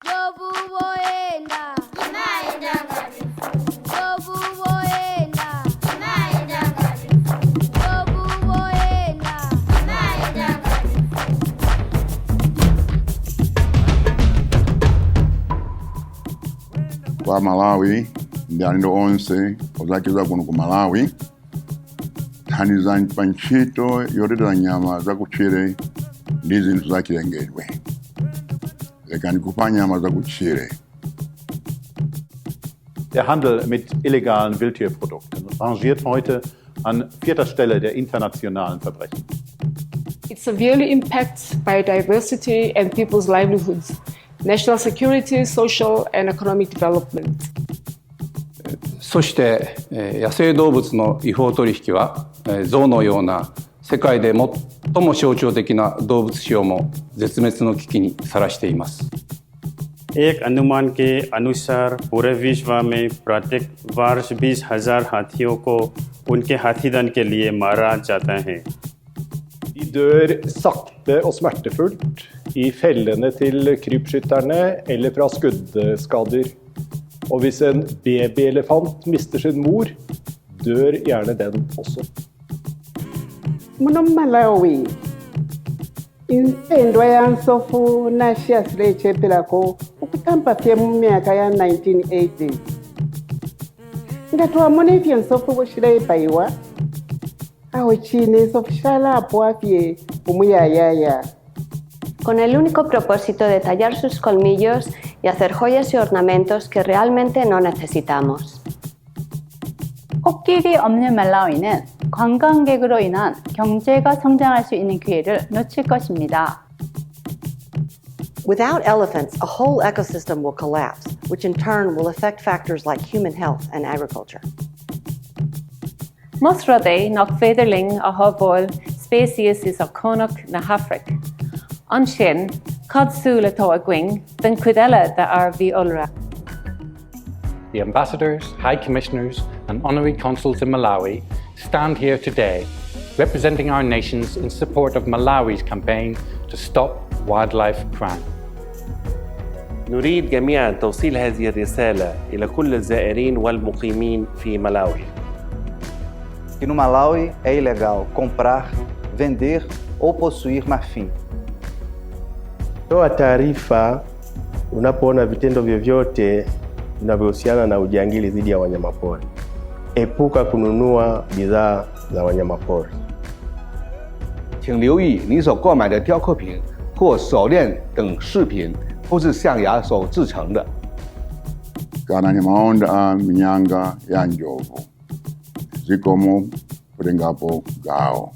Njovu woyenda imayenda ngati njovu woyenda imayenda ngati njovu woyenda imayenda ngati. Kwa Malawi ndi alendo onse odzacheza kuno ku Malawi, thandizani pa ntchito yoteteza nyama zakutchire ndi zinthu zachilengedwe. Lekani kupha nyama zakutchire. Der Handel mit illegalen Wildtierprodukten rangiert heute an vierter Stelle der internationalen Verbrechen. It severely impacts biodiversity and people's livelihoods, national security, social and economic development. そして、野生動物の違法取引は、象のような世界で最も象徴的な動物種をも絶滅の危機にさらしています。 एक अनुमान के अनुसार पूरे विश्व में प्रत्येक वर्ष 20,000 हाथियों को उनके हाथीदान के लिए मारा जाता है। De dør sakte og smertefullt i fellene til krypskytterne eller fra skuddskader. Og hvis en babyelefant mister sin mor, dør gjerne den også. Muno Malawi impendwa ya nsofu nashiya ichepelako ukutampa fye mu myaka ya 1980. Nga twamona ifyo nsofu shileipayiwa awo chine nsofu shalapwa fye umuyayaya. Con el único propósito de tallar sus colmillos y hacer joyas y ornamentos que realmente no necesitamos. 코끼리 없는 말라위는 관광객으로 인한 경제가 성장할 수 있는 기회를 놓칠 것입니다. Without elephants, a whole ecosystem will collapse, which in turn will affect factors like human health and agriculture. Más rud é nach féidir linn a shábháil speiceas is icónach na hAfraice. Ansin, cad súil atá againn den chuid eile dár bhfiadhúlra. The ambassadors, high commissioners, and honorary consuls in Malawi stand here today, representing our nations in support of Malawi's campaign to stop wildlife crime. نريد جميعا توصيل هذه الرسالة إلى كل الزائرين والمقيمين في ملاوي. Que no Malawi é ilegal comprar, vender ou possuir marfim. Toa taarifa unapoona vitendo vyovyote vinavyohusiana na ujangili dhidi ya wanyamapori. Epuka kununua bidhaa za wanyamapori. 请留意你所购买的雕刻品或手链等饰品不是象牙所制成的。 Kanani malonda a minyanga ya njovu. Zikomo potengapo gawo.